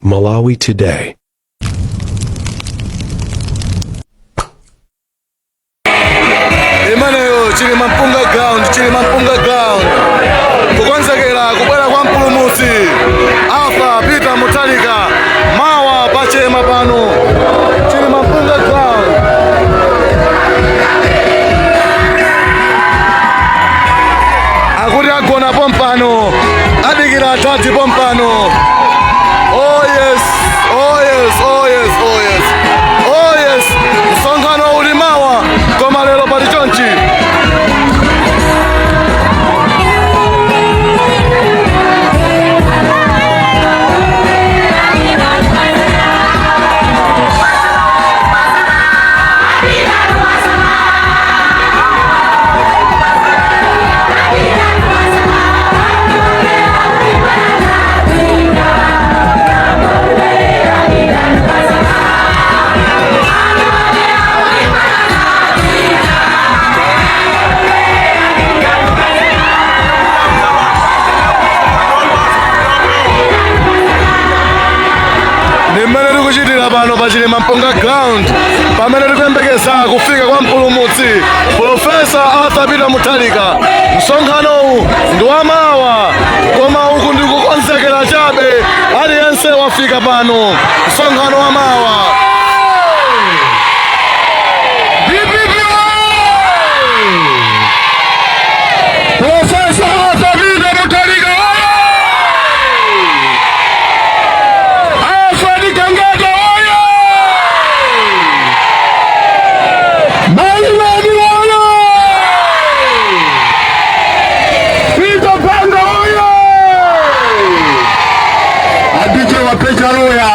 Malawi Today. Imeneyo Chilima Mpunga Ground, Chilima Mpunga Ground, kukonzekera kubwera kwa mpulumutsi Arthur Peter Mutharika mawa pachema pano Chilima Mpunga Ground. Akuti agona pompano, adikira atati pompano. Oh yes, oh yes, oh yes, oh yes, oh yes. Msonkhano uli mawa, koma lero pali chonchi. Ni mmene tikuchitira pano pa Chilima Mpunga Ground, pamene tikuyembekeza kufika kwa mpulumutsi Professor Arthur Peter Mutharika. Msonkhanowu ndi wamawa, koma uku ndi kukonzekera chabe. Aliyense wafika pano, msonkhano wa mawa. DPP! Professor Arthur Peter Mutharika! Alfred Gangata oyo! Maimani oyo! Peter Banda oyo! Adije wapecha loya!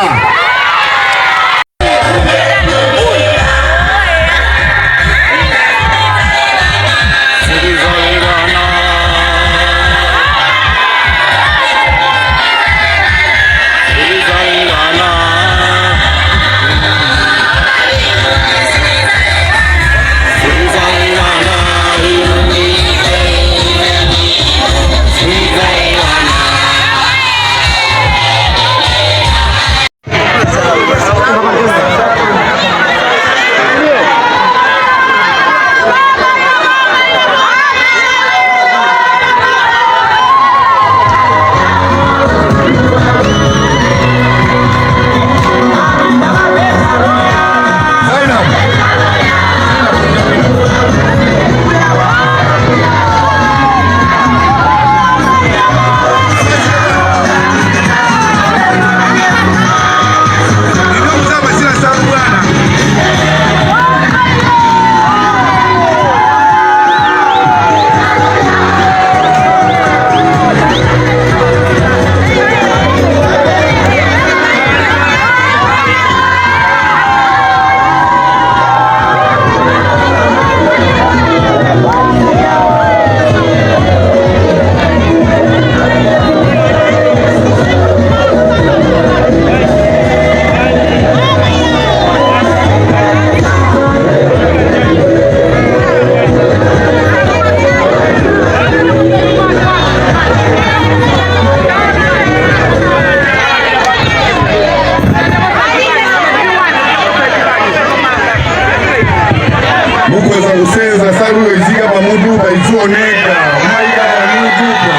Mukweza kusenza saluyo izika pamutu paizioneka umayika pamutu pa.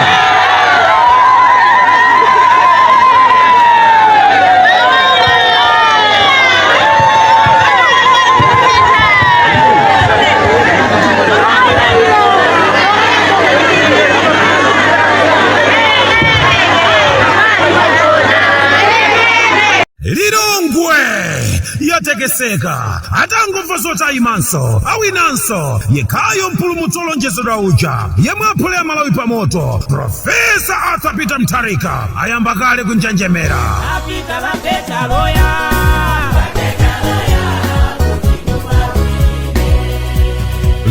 Lilongwe yatekeseka atangomva zoti ayimanso, awinanso yekhayo mpulumutsi olonjezedwa uja yemwe aphule Malawi pamoto, Professor Arthur Peter Mutharika, ayamba kale kunjenjemera. Apita vapeta loya.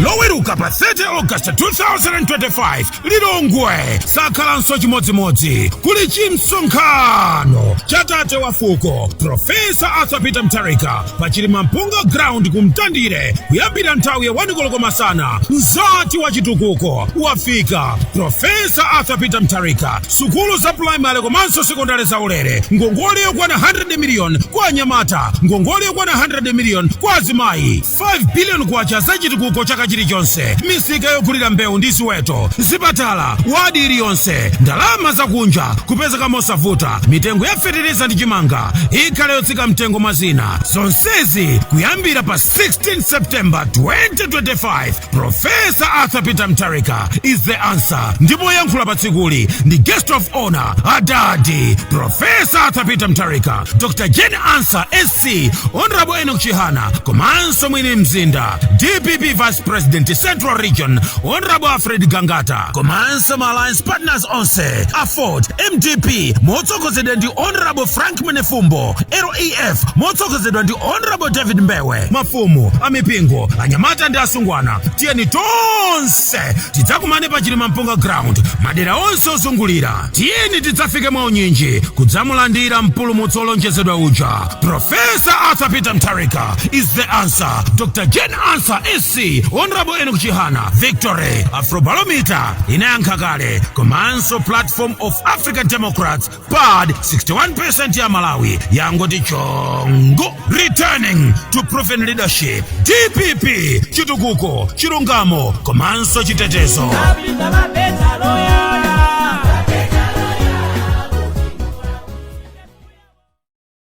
Loweruka. Loweruka pa 30 August 2025, Lilongwe sakhalanso chimodzimodzi. Kuli chimsonkhano cha tate wa fuko Professor Arthur Peter Mutharika pa Chilimampunga Ground ku Mtandire kuyambira nthawi ya 1 koloko masana. Mzati wa chitukuko wafika, Professor Arthur Peter Mutharika. Sukulu za primary komanso sekondari zaulere, ngongole yokwana 100 million kwa anyamata, ngongole yokwana 100 million kwa azimayi, 5 billion kwacha za chitukuko chaka chilichonse, misika yogulira mbewu ndi ziweto, zipatala wadi iliyonse, ndalama zakunja kupezeka mosavuta, mitengo ya fetereza ndi chimanga ikhale yotsika mtengo, mwa zina. Zonsezi kuyambira pa 16 September 2025. Professor Arthur Peter Mutharika is the answer. Ndipo yankhula pa tsikuli ndi guest of honor adadi Professor Arthur Peter Mutharika, Dr Jane Ansah SC, Honorable Enoch Chihana, komanso mwini mzinda, DPP Vice President Central Region, Honorable Alfred Gangata, komanso ma alliance partners onse, AFORD, MDP motsogozedwa ndi Honorable Frank Mwenefumbo, LEF motsogozedwa ndi Honorable David Mbewe, mafumu amipingo, anyamata ndi asungwana. Tiyeni tonse tidzakumane pa Chilimampunga Ground. Madera onse ozungulira, tiyeni tidzafike mwaunyinji kudzamulandira mpulumutsi olonjezedwa uja. Professor Arthur Peter Mutharika is the answer. Dr Jane Ansah SC, Honorable Enoch Chihana. Victory! Afrobarometer inayankha kale, komanso Platform of African Democrats, PAD, 61% ya Malawi yangoti chongo. Returning to proven leadership, DPP, chitukuko, chilungamo komanso chitetezo. Kapita mapeta.